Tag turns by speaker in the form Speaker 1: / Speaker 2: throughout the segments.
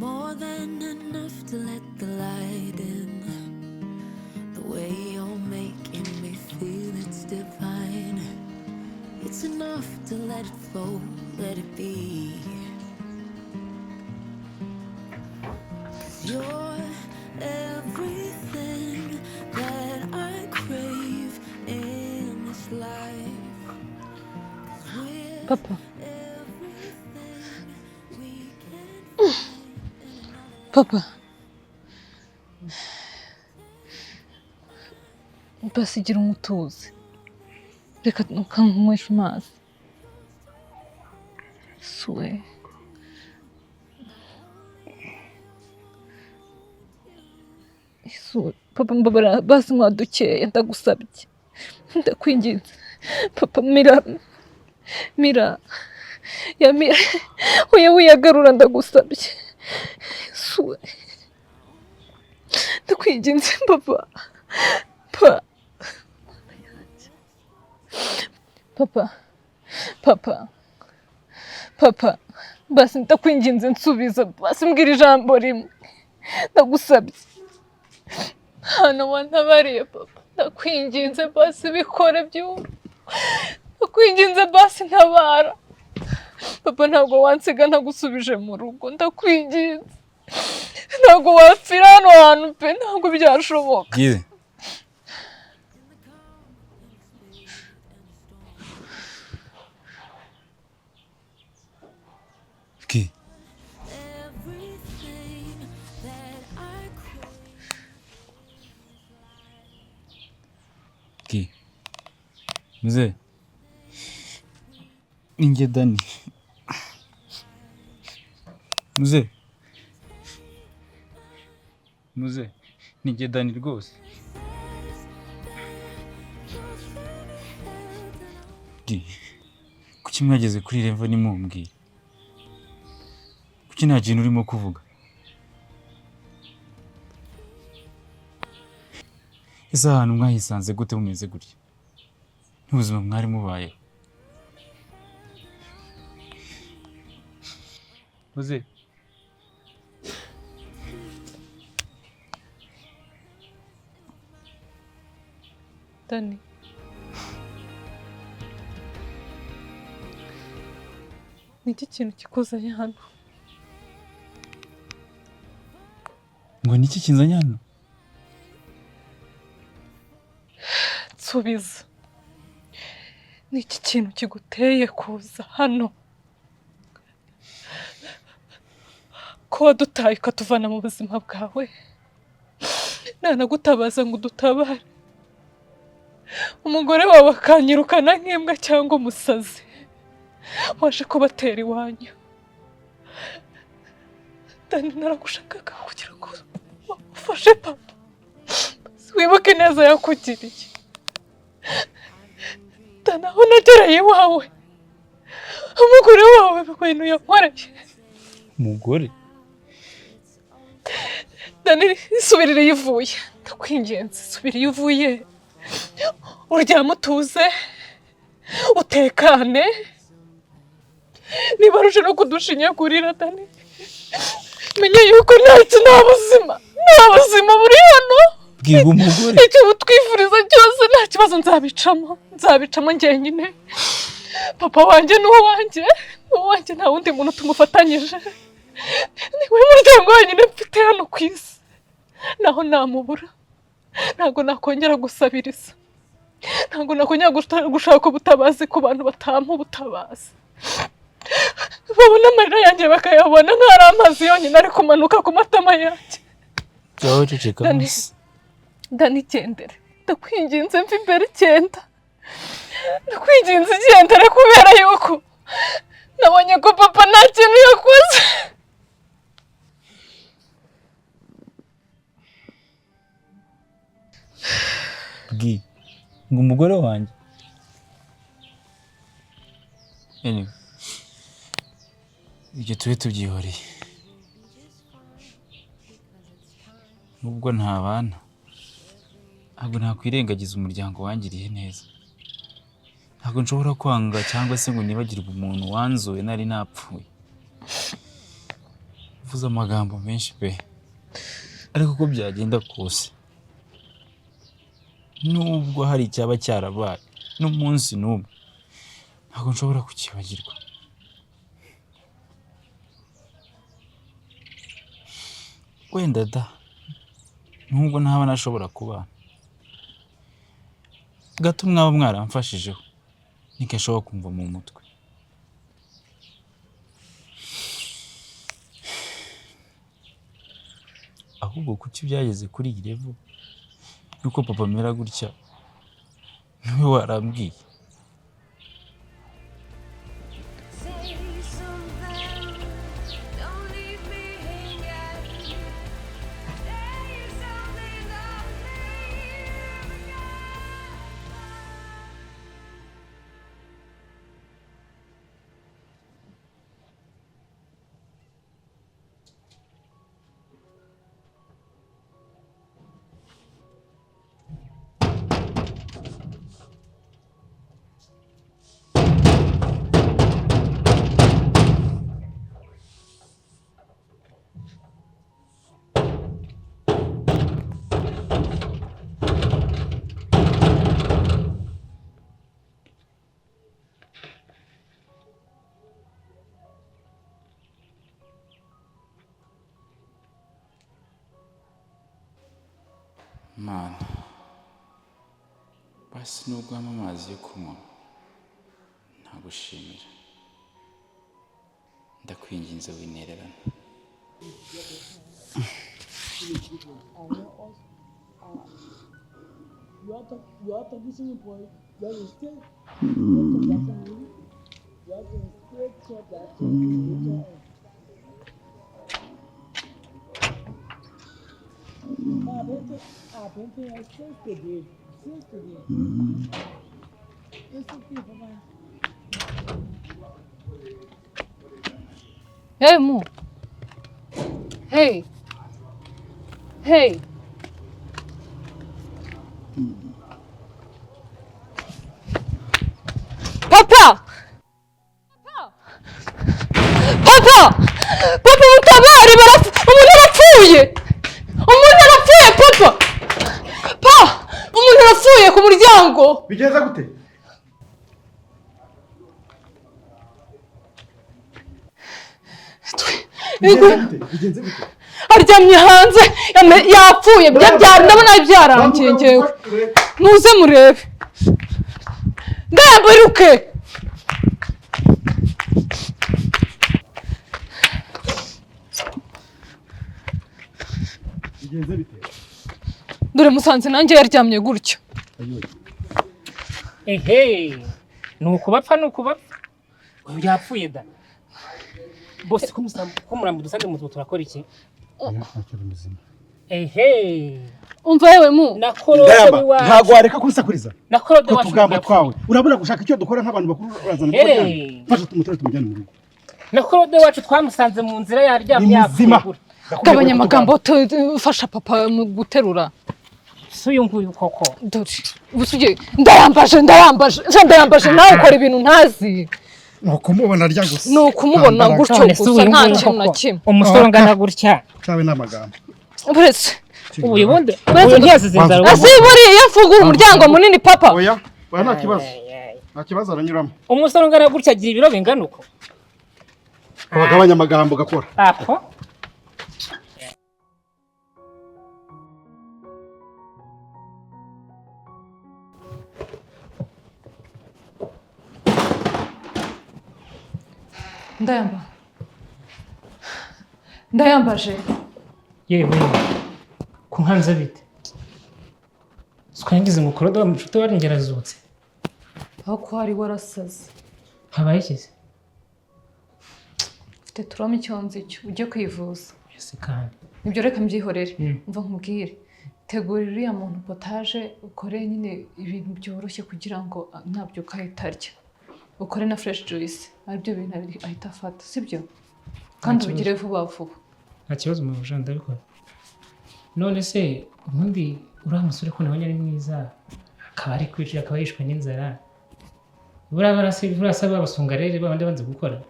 Speaker 1: More than enough to let the light in. The way you're making me feel, it's divine. It's enough to let it flow, let it be. 'Cause you're everything that I crave in this life. 'Cause we're
Speaker 2: Papa.
Speaker 1: everything we can
Speaker 2: Papa, basigira umutuzo, reka nkanywesha amazi suwe. Isuwe papa, mbabara basi, nywa dukeya, ndagusabye, ndakwinginze papa. Mira, mira ya mira, oya, wiyagarura, ndagusabye suwe, ndakwinginze papa, pa papa, papa, papa, basi ndakwinginze, nsubiza basi, mbwira ijambo rimwe, ndagusabye. Hano wantabariye papa, ndakwinginze basi, bikore byumve, ndakwinginze basi, ntabara papa. Ntabwo wansiga ntagusubije mu rugo, ndakwinginze, ntabwo wapfira hano hantu pe, ntabwo byashoboka.
Speaker 3: Bwize. Bwi.
Speaker 1: Everything that I crave.
Speaker 3: Bwi. Muze. Ninjye Dani. Muze. Muze. Ninjye Dani rwose. Bwi. Kuki mwageze kuri level ntimumbwire? Kuki nta kintu urimo kuvuga? Ese ahantu mwahisanze gute mumeze gutya? N'ubuzima mwari mubayeho? Muze.
Speaker 2: Dani, ni iki kintu kikuzanye hano?
Speaker 3: Ngo niki kinzanye hano?
Speaker 2: Nsubiza, ni iki kintu kiguteye kuza hano, ko wadutaye ukatuvana mu buzima bwawe, ntanagutabaza ngo udutabare, umugore wawe akanyirukana nk'imbwa cyangwa umusazi waje kubatera iwanyu? Dani, naragushakaga kugira ngo ufashe papa, wibuke neza yakugiriye. Dani, aho nagereye iwawe, umugore wawe ibintu yankoreye.
Speaker 3: Umugore?
Speaker 2: Dani, isubirire iyo uvuye, ndakwinginze, subira iyo uvuye, uryame utuze, utekane. Niba ruje no kudushinyagurira, Dani, menye yuko nta buzima buri hano.
Speaker 3: Bwirwa umugore.
Speaker 2: Icyo butwifuriza cyose nta kibazo, nzabicamo, nzabicamo njyenyine. Papa wanjye ni uwanjye, ni uwanjye, nta wundi muntu tumufatanyije, ni we muryango wenyine mfite hano ku isi. Naho namubura ntabwo nakongera gusabiriza, ntabwo nakongera gushaka ubutabazi ku bantu batampa ubutabazi, babona amarira yanjye bakayabona nk'ari amazi yonyine ari kumanuka ku matama yanjye.
Speaker 3: Ngaho ceceka.
Speaker 2: Dani. Dani, igendere, ndakwinginze, mva imbere, icyenda, ndakwinginze, igendere, kubera yuko nabonye ko papa nta kintu yakoze.
Speaker 3: Bwi. Ngo umugore wanjye? Anyway. Ibyo tube tubyihoreye. Nubwo ntabana, ntabwo nakwirengagiza umuryango wangiriye neza. Ntabwo nshobora kwanga cyangwa se ngo nibagirwe umuntu wanzuye nari napfuye. Uvuze amagambo menshi pe, ariko uko byagenda kose, nubwo hari icyaba cyarabaye n'umunsi n'umwe, ntabwo nshobora kukibagirwa. Wenda da, nubwo ntaba nashobora kubana gato, mwaba mwaramfashijeho ntigashobora kumva mu mutwe. Ahubwo kuki byageze kuri iyi level yuko papa amera gutya, niwe warambwiye.
Speaker 1: Say something, don't leave me hanging. Say something, don't leave me.
Speaker 3: Mana, basi nubwo wampa amazi yo kunywa ntagushimira, ndakwinginze winererana.
Speaker 2: Hey Mu. Hey. Hey. Papa! Papa! Papa mutabare, barapfu, umuntu arapfuye! Umuntu arapfuye papa! Pa! Umuntu arapfuye ku muryango!
Speaker 4: Bigenze gute? Bigenze gute?
Speaker 2: Aryamye hanze yapfuye, ndabona byarangiye ngewe. Muze murebe. Ndayambaruke.
Speaker 4: Bigenze bite?
Speaker 2: Dore musanze nanjye yaryamye gutyo.
Speaker 5: Ehe, ni ukubapfa ni ukubapfa. Uyu yapfuye da. Bose ko murambo dusanze mu turakora iki? Ehe,
Speaker 2: Umva yewe Mu.
Speaker 5: na Claude wacu.
Speaker 4: Ntabwo wareka kunsakuriza.
Speaker 5: Na Claude wacu.
Speaker 4: Utugambo twawe. Urabona gushaka icyo dukora nk'abantu bakuru, urazana
Speaker 5: Hey.
Speaker 4: Fasha tumutore tumujyane mu rugo.
Speaker 5: Na Claude wacu twamusanze mu nzira yaryamye
Speaker 4: Ni muzima.
Speaker 5: yapfuye.
Speaker 2: Gabanya amagambo, ufasha papa mu guterura.
Speaker 5: Si uyu nguyu koko.
Speaker 2: Dore ubu ndayambaje ndayambaje ndayambaje, nawe ukora ibintu ntazi.
Speaker 4: Ni ukumubona arya gusa.
Speaker 2: Ni ukumubona gutyo
Speaker 5: None si
Speaker 2: gusa,
Speaker 5: uyu
Speaker 2: nta
Speaker 5: nguyu
Speaker 2: kintu na
Speaker 5: koko.
Speaker 2: kimwe.
Speaker 5: Umusore ungana gutya.
Speaker 4: Cyawe n'amagambo.
Speaker 2: Buretse
Speaker 5: Ubu ubundi
Speaker 2: Uretse
Speaker 5: uyu ntiyazize inzara.
Speaker 2: Ese buriya mfungura umuryango munini papa?
Speaker 4: Oya, oya nta kibazo. Nta kibazo aranyuramo.
Speaker 5: Umusore ungana gutya agira ibiro bingana uko.
Speaker 4: Abagabanya amagambo gakora.
Speaker 5: Apo.
Speaker 2: Ndayamba. Ndayambaje.
Speaker 5: Yewe, ku nkanze bite? Twangize ngo Claude wa mucuti wari ngerazutse.
Speaker 2: Aho ko hari warasaze.
Speaker 5: Habaye iki se?
Speaker 2: Mfite turamo icyo nzi cyo ujye kwivuza.
Speaker 5: Ese kandi.
Speaker 2: Nibyo, reka mbyihorere. Umva nkubwire. Tegura uriya muntu potaje, ukore nyine ibintu byoroshye kugira ngo nabyuka ahita arya. Ukore na fresh juice, aribyo bintu ahita afata, sibyo? Kandi ubigire vuba vuba.
Speaker 5: Nta kibazo mu bujana ndabikora. None se ubundi uriya musore ko nabonye ari mwiza, akaba ari kwica, akaba yishwe n'inzara. Buriya barasa babasunga rero babandi banze gukora.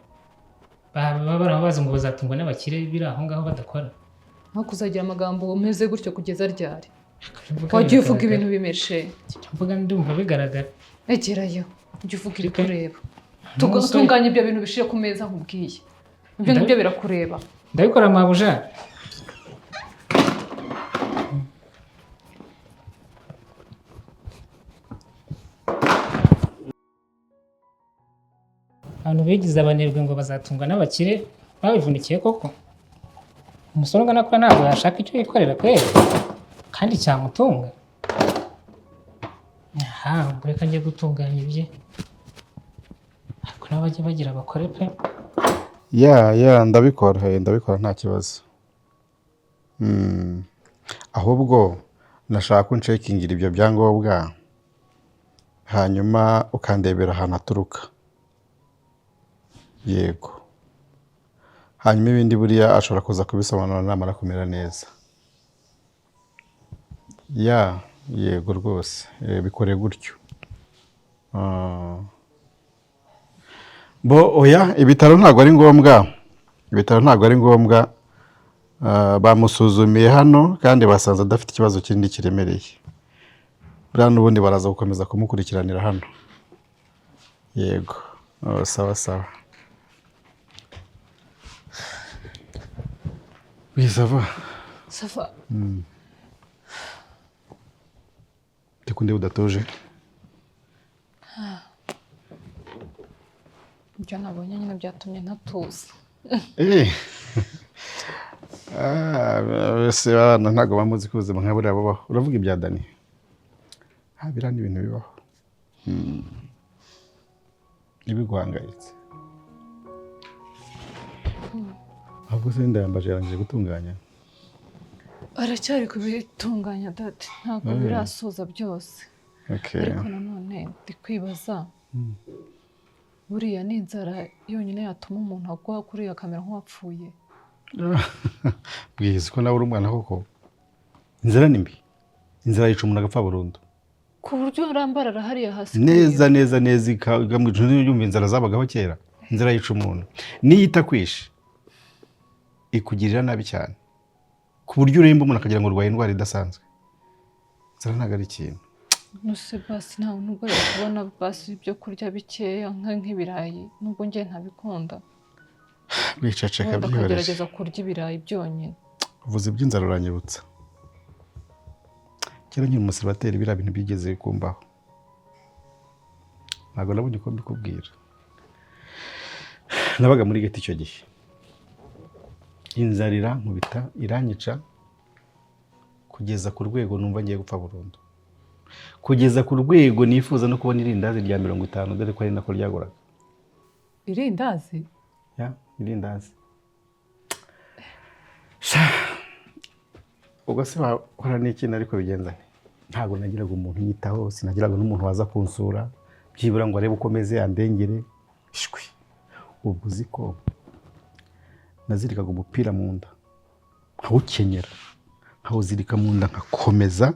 Speaker 5: Baba barabazi ngo bazatungwa n'abakire biri aho ngaho badakora.
Speaker 2: Nko kuzagira amagambo umeze gutyo kugeza ryari?
Speaker 5: Mvuga
Speaker 2: Wagiye uvuga
Speaker 5: biragaragara.
Speaker 2: ibintu bimeshe.
Speaker 5: Icyo mvuga ndumva bigaragara.
Speaker 2: Egerayo, ujye uvuga ibikureba.
Speaker 5: N'umusore-
Speaker 2: Tunganya ibyo bintu bishire ku meza nkubwiye. Ibyo ngibyo birakureba.
Speaker 5: Ndabikora, mabuja. Abantu bigize abanebwe ngo bazatungwa n'abakire babivunikiye koko. Umusore ungana kuriya ntabwo yashaka icyo yikorera kweri kandi cyamutunga. Aha ubwo reka njye gutunganya ibye, ariko nabo bajye bagira bakore pe.
Speaker 4: Yeah, ndabikora, ndabikora nta kibazo. Ahubwo nashaka ko uncekingira ibyo byangombwa, hanyuma ukandebera ahantu aturuka. Yego, hanyuma ibindi buriya ashobora kuza kubisobanura namara kumera neza. Yeah, yego rwose. Bikore gutyo. Ah. Bo oya, ibitaro ntabwo ari ngombwa, ibitaro ntabwo ari ngombwa. Ah, bamusuzumiye hano kandi basanze adafite ikibazo kinini kiremereye. Buriya n'ubundi baraza gukomeza kumukurikiranira hano. Yego. Oh, sawa sawa. Oui, ça va.
Speaker 2: Ça va.
Speaker 4: Ndi kundeba udatuje.
Speaker 2: Ibyo nabonye nyine byatumye ntatuza.
Speaker 4: Eh. Ah, bose abana ntabwo bamuzi ko ubuzima nka buriya bubaho. Uravuga ibya Dani? Ah, biriya ni ibintu bibaho. Ntibiguhangayitse. Ahubwo se ndayambaje yarangije gutunganya?
Speaker 2: Aracyari kubitunganya, daddy, ntabwo birasoza byose. Ariko nanone ndi kwibaza, buriya ni inzara yonyine yatuma umuntu agwa kuriya akamera nk'uwapfuye?
Speaker 4: Bwiza ko nawe uri umwana koko. Inzara ni mbi. Inzara yica umuntu agapfa burundu.
Speaker 2: Ku buryo urambarara hariya hasi?
Speaker 4: Neza neza neza, ikamwica. Yumva inzara zabagaho kera. Inzara yica umuntu. Niyo itakwishe ikugirira nabi cyane, ku buryo uremba umuntu akagira ngo urwaye indwara idasanzwe. Inzara ntabwo ari ikintu.
Speaker 2: Nuse basi ntawe nubwo yari kubona basi ibyo kurya bikeya nk'ibirayi, nubwo njye ntabikunda,
Speaker 4: Wiceceka,
Speaker 2: wenda
Speaker 4: byihorere.
Speaker 2: akagerageza kurya ibirayi byonyine.
Speaker 4: Uvuze iby'inzara uranyibutsa kera nkiri umuseribateri. Biriya bintu byigeze kumbaho, ntabwo nabonye uko mbikubwira. Nabaga muri ghetto icyo gihe, inzara irankubita, iranyica kugeza ku rwego numva ngiye gupfa burundu, kugeza ku rwego nifuza no kubona irindazi rya 50, dore ko ari nako ryaguraga.
Speaker 2: Irindazi?
Speaker 4: Yeah, irindazi. Sha, ubwo se wakora n'ikintu? Ariko bigenza nte? Ntabwo nagiraga umuntu unyitaho, sinagiraga n'umuntu waza kunsura byibura ngo arebe uko meze, andengere. Shwi, ubwo uzi ko nazirikaga umupira mu nda nkawukenyera, nkawuzirika mu nda nkakomeza,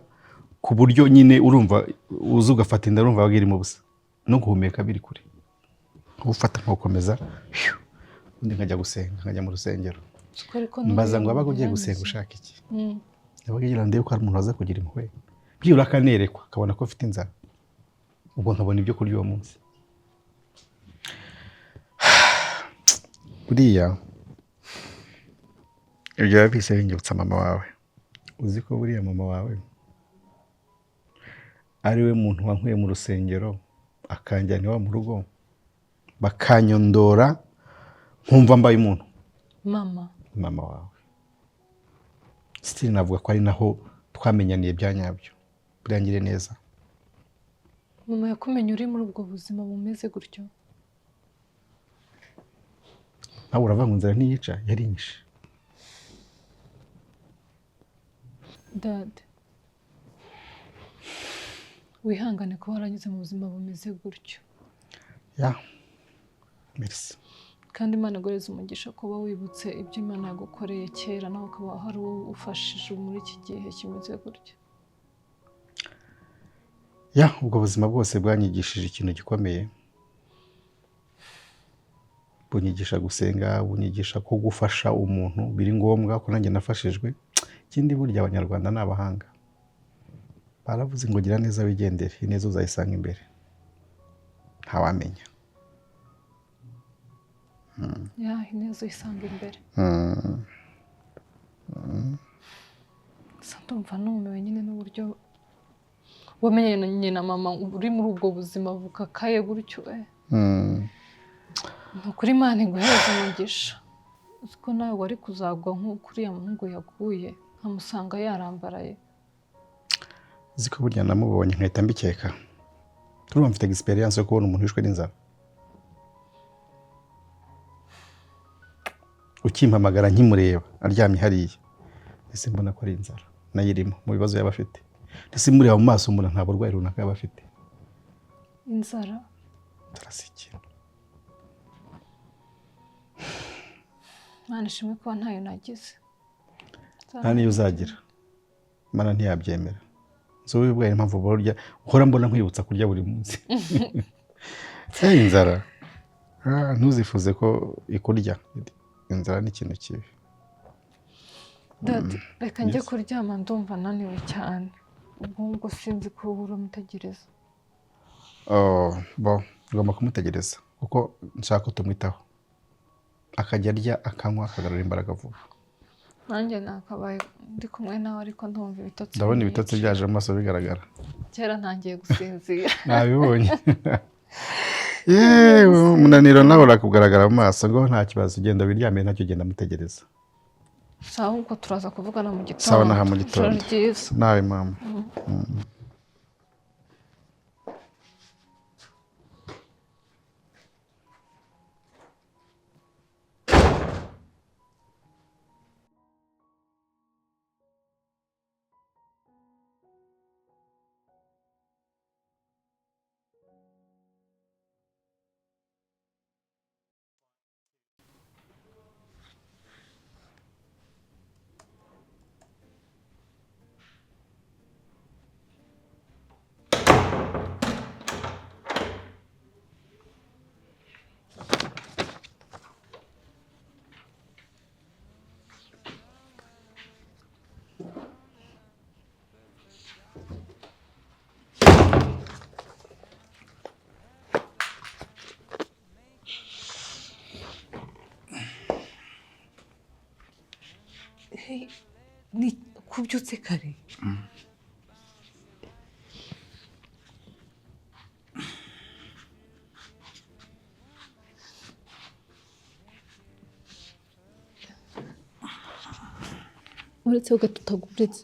Speaker 4: ku buryo nyine urumva uza ugafata inda, urumva waga irimo ubusa, no guhumeka biri kure. Nkawufata nkawukomeza, phew, ubundi nkajya gusenga, nkajya mu rusengero.
Speaker 2: Ariko
Speaker 4: Mbaza ngo wabaga ugiye gusenga ushaka iki? Yabaga agira ngo ndebe ko hari umuntu waza kugira impuhwe, byibura akanerekwa akabona ko afite inzara, ubwo nkabona ibyo kurya uwo munsi. Buriya ibyo biba bihise binyibutsa mama wawe. Uzi ko buriya mama wawe ari we muntu wankuye mu rusengero akanjyana iwabo mu rugo, bakanyondora nkumva mbaye umuntu?
Speaker 2: Mama?
Speaker 4: Mama wawe. Sitiri navuga ko ari naho twamenyaniye bya nyabyo. Buriya ngire neza.
Speaker 2: Mama yakumenye uri muri ubwo buzima bumeze gutyo?
Speaker 4: Nawe uravuga ngo inzara ntiyica, yarinyishe.
Speaker 2: Daddy, wihangane kuba waranyuze mu buzima bumeze gutyo.
Speaker 4: Yeah, merci.
Speaker 2: Kandi Imana iguhereze umugisha kuba wibutse ibyo Imana yagukoreye kera, nawe ukaba hari uwo ufashije muri iki gihe kimeze gutyo.
Speaker 4: Yeah, ubwo buzima bwose bwanyigishije ikintu gikomeye. Bunyigisha gusenga, bunyigisha ko gufasha umuntu biri ngombwa, ko nanjye nafashijwe. Ikindi, burya Abanyarwanda ni abahanga, baravuze ngo gira neza wigendere, ineza uzayisanga imbere, ntawamenya.
Speaker 2: Ya, ineza uyisanga imbere. Gusa ndumva numiwe nyine n'uburyo wamenyanye na mama uri muri ubwo buzima bukakaye gutyo, eh. Ni ukuri, Imana iguhereza umugisha. Uzi ko nawe wari kuzagwa nk'uko uriya muhungu yaguye, nkamusanga yarambaraye?
Speaker 4: Uzi ko burya namubonye nkahita mbikeka? Turumva mfite experience yo kubona umuntu wishwe n'inzara. Ukimpamagara nkimureba aryamye hariya, ese mbona ko ari inzara nayo irimo mu bibazo yaba afite, ndetse mureba mu maso mbona nta burwayi runaka yaba afite.
Speaker 2: Inzara.
Speaker 4: Inzara si ikintu.
Speaker 2: Imana ishimwe kuba ntayo nagize.
Speaker 4: Nta niyo uzagira, Imana ntiyabyemera. Nzi ubwayo impamvu burya uhora mbona nkwibutsa kurya buri munsi. Eh, inzara. Ah, ntuzifuze ko ikurya. Inzara ni ikintu kibi.
Speaker 2: Daddy, reka njye
Speaker 4: Yes.
Speaker 2: kuryama, ndumva naniwe cyane. Ubwo ngubwo sinzi ko uramutegereza.
Speaker 4: Oh, bo ngomba kumutegereza kuko nshaka ko tumwitaho, akajya arya, akanywa, akagarura imbaraga vuba.
Speaker 2: Nanjye nakabaye ndi kumwe nawe, ariko ndumva ibitotsi
Speaker 4: Ndabona ibitotsi
Speaker 2: binyica.
Speaker 4: byaje mu maso bigaragara.
Speaker 2: Kera ntangiye gusinzira.
Speaker 4: Nabibonye. Yewe, umunaniro nawe urakugaragara mu maso. Ngo nta kibazo, ugenda wiryamiye, ntacyo, ugenda mutegereza.
Speaker 2: Sawa, ubwo turaza kuvugana mu gitondo.
Speaker 4: Sawa, naha mu
Speaker 2: Ijoro
Speaker 4: gitondo.
Speaker 2: ryiza.
Speaker 4: Nawe mama.
Speaker 6: Ni kubyutse kare?
Speaker 2: Uretse ugatutaguritse.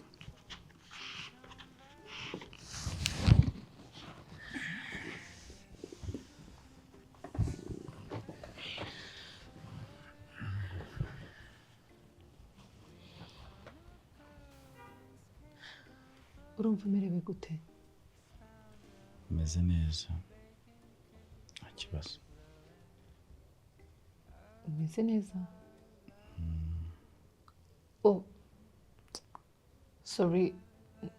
Speaker 6: Urumva umerewe gute?
Speaker 3: Meze neza, nta kibazo.
Speaker 6: Umeze neza? Oh,
Speaker 2: Sorry,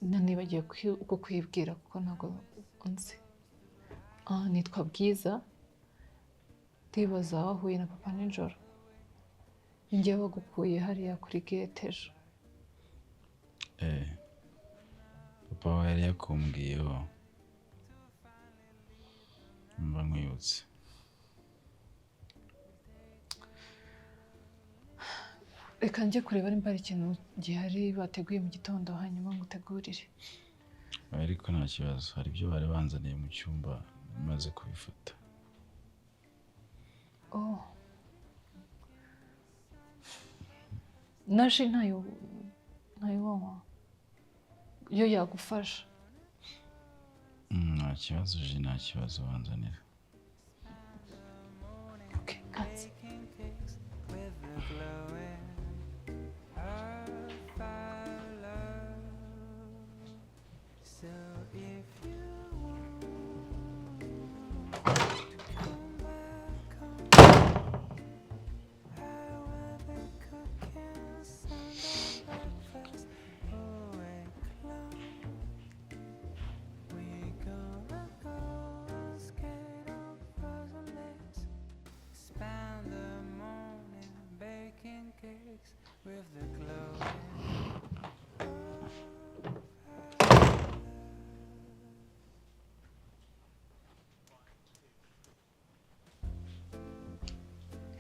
Speaker 2: nanibagiwe kukwibwira kuko ntabwo unzi. Ah, nitwa Bwiza. Ndibaza wahuye na papa nijoro. Ni njyewe wagukuye hariya kuri gate ejo.
Speaker 3: Eh, papa we yari yakumbwiyeho, mba nkwibutse.
Speaker 2: Reka njye kureba nimba hari ikintu gihari bateguye mu gitondo, hanyuma ngutegurire.
Speaker 3: Ariko nta kibazo, hari ibyo bari banzaniye mu cyumba, maze kubifata.
Speaker 2: Oh, na ji ntayo wanywa? Yo yagufasha.
Speaker 3: Nta kibazo, ji nta kibazo, banzanira.
Speaker 2: Okay, kazi.
Speaker 7: With the glowing of our love. So if you want to come back home, I will be cooking Sunday breakfast. Oh, and clown. We gonna go and skate on frozen lakes. Expand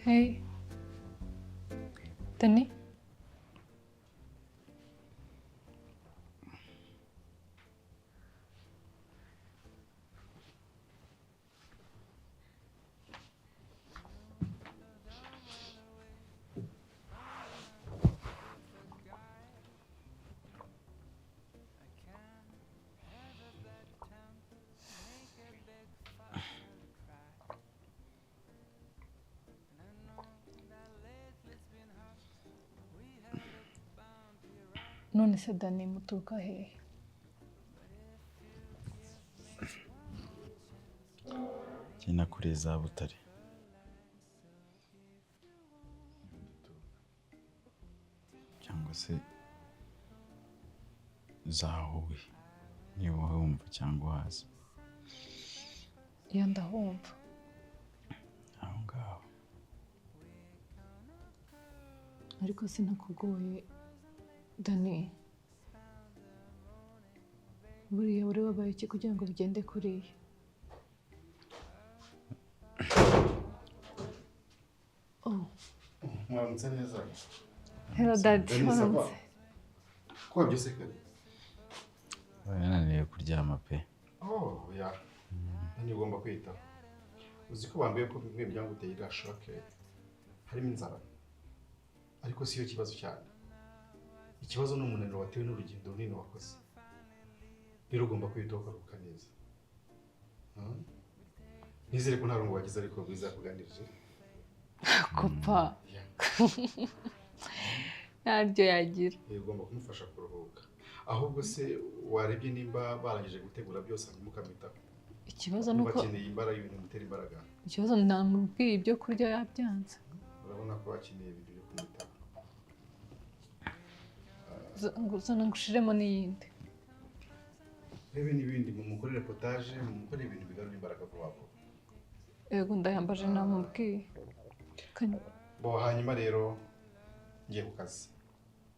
Speaker 6: Hey. Dani. None se Dani muturuka hehe?
Speaker 3: Njye nakuriye za Butare. Cyangwa se za Huye, niba uhumva cyangwa uhazi.
Speaker 6: Ya ndahumva.
Speaker 3: Aho ngaho.
Speaker 6: Ariko sinakugoye Dani. Buriya wari wabaye iki kugira ngo bigende kuriya? Oh.
Speaker 4: Mwaramutse neza.
Speaker 6: Hello daddy.
Speaker 4: Dani, ça va?
Speaker 6: Mwaramutse.
Speaker 4: Ko wabyutse kare?
Speaker 3: Nananiwe kuryama pe.
Speaker 4: Oh, ya. Dani ugomba kwitaho. Uzi ko bambaye ko bimwe byanguteye iriya shoke harimo inzara. Ariko siyo kibazo cyane. Ikibazo ni umunaniro watewe n'urugendo runini wakoze. Rero ugomba kwitaho ukaruhuka neza. Nizere ko nta rungu wagize ariko bwiza kuganirije.
Speaker 6: Kopa. Ntaryo yagira.
Speaker 4: Ugomba kumufasha kuruhuka. Ahubwo se warebye nimba barangije gutegura byose hanyuma ukamwitaho.
Speaker 6: Ikibazo nuko
Speaker 4: akeneye imbaraga, ibintu bimutera imbaraga.
Speaker 6: Ikibazo namubwiye ibyo kurya yabyanze.
Speaker 4: Urabona ko akeneye ibintu byo kumwitaho.
Speaker 6: Zana ngushiremo n'iyindi.
Speaker 4: Rebe n'ibindi mumukorere potage, mumukorere ibintu bigarura imbaraga vuba vuba.
Speaker 6: Yego ndayambaje namubwiye.
Speaker 4: Bo hanyuma rero ngiye ku kazi.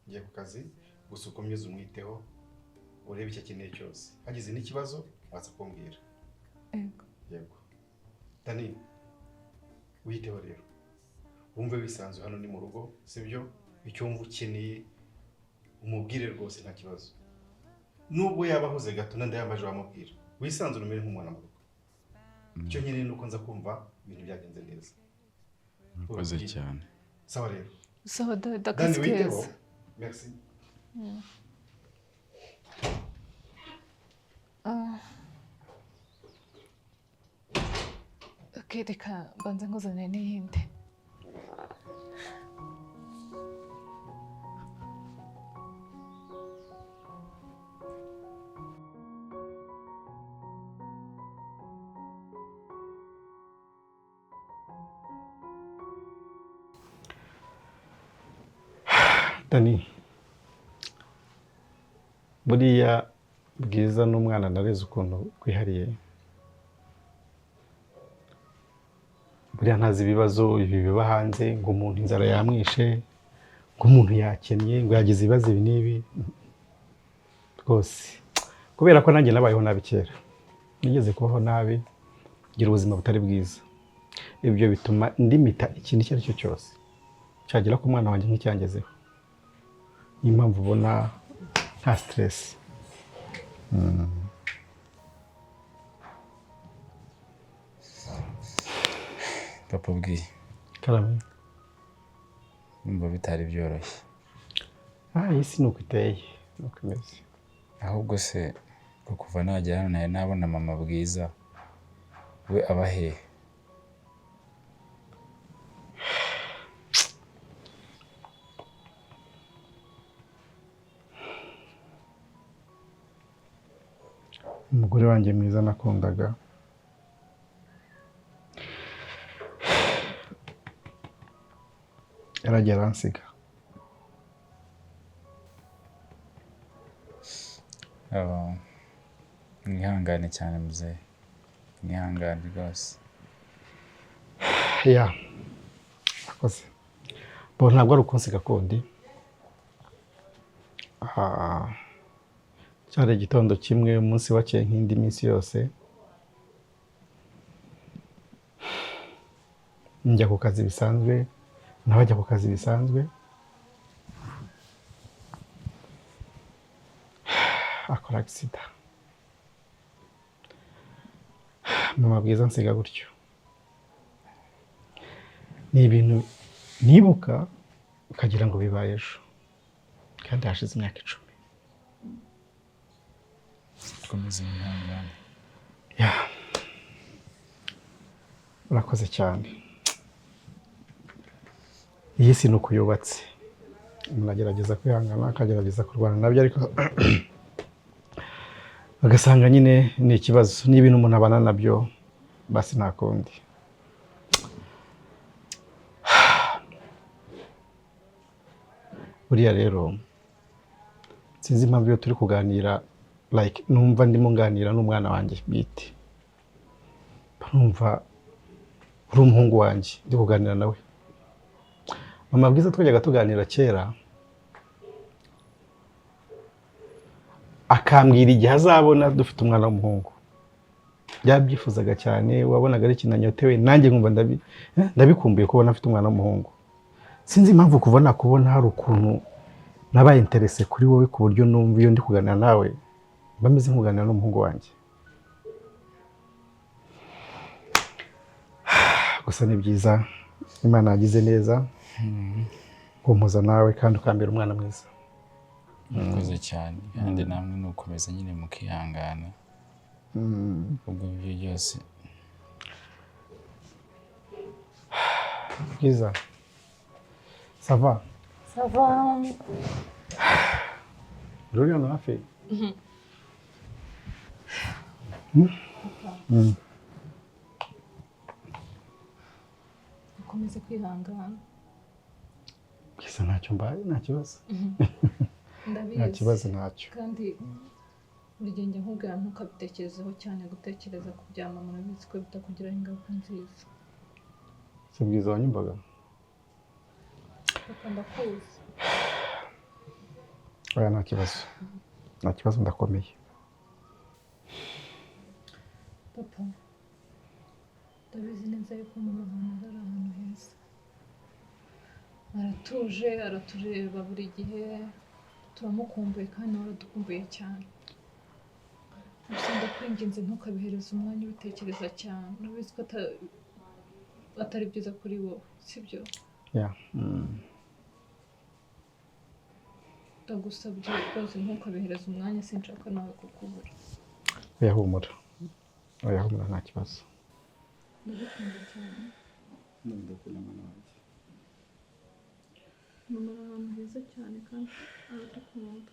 Speaker 4: Ngiye ku kazi gusa ukomeze umwiteho urebe icyo akeneye cyose. Hagize n'ikibazo waza kumbwira.
Speaker 6: Yego.
Speaker 4: Yego. Dani witeho rero. Wumve wisanzuye hano ni mu rugo, sibyo? Icyo wumva ukeneye umubwire rwose nta kibazo. Nubwo yaba ahuze gato ndayambaje wamubwira. Wisanzure umere nk'umwana mu rugo. Icyo nkeneye nuko nza kumva ibintu byagenze neza.
Speaker 3: Murakoze cyane.
Speaker 4: Sawa rero.
Speaker 6: Sawa dada,
Speaker 4: Dani witeho. Merci.
Speaker 6: Okay, reka mbanze nkuzanire n'iyindi.
Speaker 4: Dani, buriya Bwiza n'umwana nareze ukuntu kwihariye. Buriya ntazi ibibazo ibi biba hanze, ngo umuntu inzara yamwishe, ngo umuntu yakennye, ngo yagize ibibazo ibi n'ibi. Rwose kubera ko nanjye nabayeho nabi kera, nigeze kubaho nabi, ngira ubuzima butari bwiza. Ibyo bituma ndimita ikintu icyo ari cyo cyose cyagera ku mwana wanjye nk'icyangezeho. Niyo mpamvu ubona nta stress.
Speaker 3: Papa bwiye.
Speaker 4: Karame.
Speaker 3: Numva bitari byoroshye.
Speaker 4: Ah, isi nuko iteye, nuko imeze.
Speaker 3: Ahubwo se ko kuva nagera hano nari nabona mama Bwiza we aba hehe?
Speaker 4: Umugore wanjye mwiza nakundaga. Yaragiye aransiga.
Speaker 3: Mwihangane cyane muzehe. Mwihangane rwose.
Speaker 4: Ya. Akoze. Bo ntabwo ari ukunsiga kundi. Cyari igitondo kimwe umunsi wakeye nk'indi minsi yose. Njya ku kazi bisanzwe, nawe ajya ku kazi bisanzwe. Akora accident. Mama Bwiza nsiga gutyo. Ni ibintu nibuka ukagira ngo bibaye ejo, kandi hashize imyaka 10.
Speaker 3: Komeza wihangane.
Speaker 4: Yeah. Urakoze cyane. Iyi si ni uko yubatse, umuntu agerageza kwihangana, akagerageza kurwana nabyo, ariko ugasanga nyine ni ikibazo, ni ibintu umuntu abana nabyo, basi nta kundi. Buriya rero sinzi impamvu iyo turi kuganira, like numva ndimo nganira n'umwana wanjye bwite, numva uri umuhungu wanjye ndi kuganira nawe. Mama Bwiza twajyaga tuganira kera, akambwira igihe azabona dufite umwana w'umuhungu. Byabyifuzaga cyane, wabonaga ari ikintu anyotewe, nanjye nkumva ndabikumbuye kubona afite umwana w'umuhungu. Sinzi impamvu kuva nakubona hari ukuntu nabaye intéressé kuri wowe, ku buryo numva iyo ndi kuganira nawe mba meze nk'uganira n'umuhungu wanjye. Gusa ni byiza, Imana yagize neza kumpuza nawe kandi ukambera umwana mwiza.
Speaker 3: Murakoze cyane, kandi namwe ni ugukomeza nyine mukihangana ubwo ibyo byose.
Speaker 4: Bwiza, ça va?
Speaker 2: Ça va.
Speaker 4: Uri hano hafi?
Speaker 6: Ukomeze kwihangana.
Speaker 4: Bwiza, ntacyo mbaye, nta kibazo.
Speaker 6: Ndabizi.
Speaker 4: Nta kibazo, ntacyo.
Speaker 6: Kandi buri gihe njya nkubwira ntukabitekerezeho cyane, gutekereza ku bya mama urabizi ko bitakugiraho ingaruka nziza.
Speaker 4: Si Bwiza wanyumvaga?
Speaker 6: Papa, ndakuzi.
Speaker 4: Oya, nta kibazo, nta kibazo, ndakomeye.
Speaker 6: Papa, ndabizi neza yuko mama ahantu ari ahantu heza, aratuje, aratureba buri gihe, turamukumbuye kandi nawe aradukumbuye cyane. Gusa ndakwinginze ntukabihereze umwanya ubitekereza cyane, urabizi ko atari byiza kuri wowe, sibyo?
Speaker 4: Yeah.
Speaker 6: Ndagusabye rwose ntukabihereze umwanya, sinshaka nawe kukubura.
Speaker 4: Oya humura, oya humura, nta kibazo.
Speaker 6: Ndagukunda cyane.
Speaker 4: Ndagukunda mwana wanjye.
Speaker 6: Mama ari ahantu heza cyane kandi aradukunda.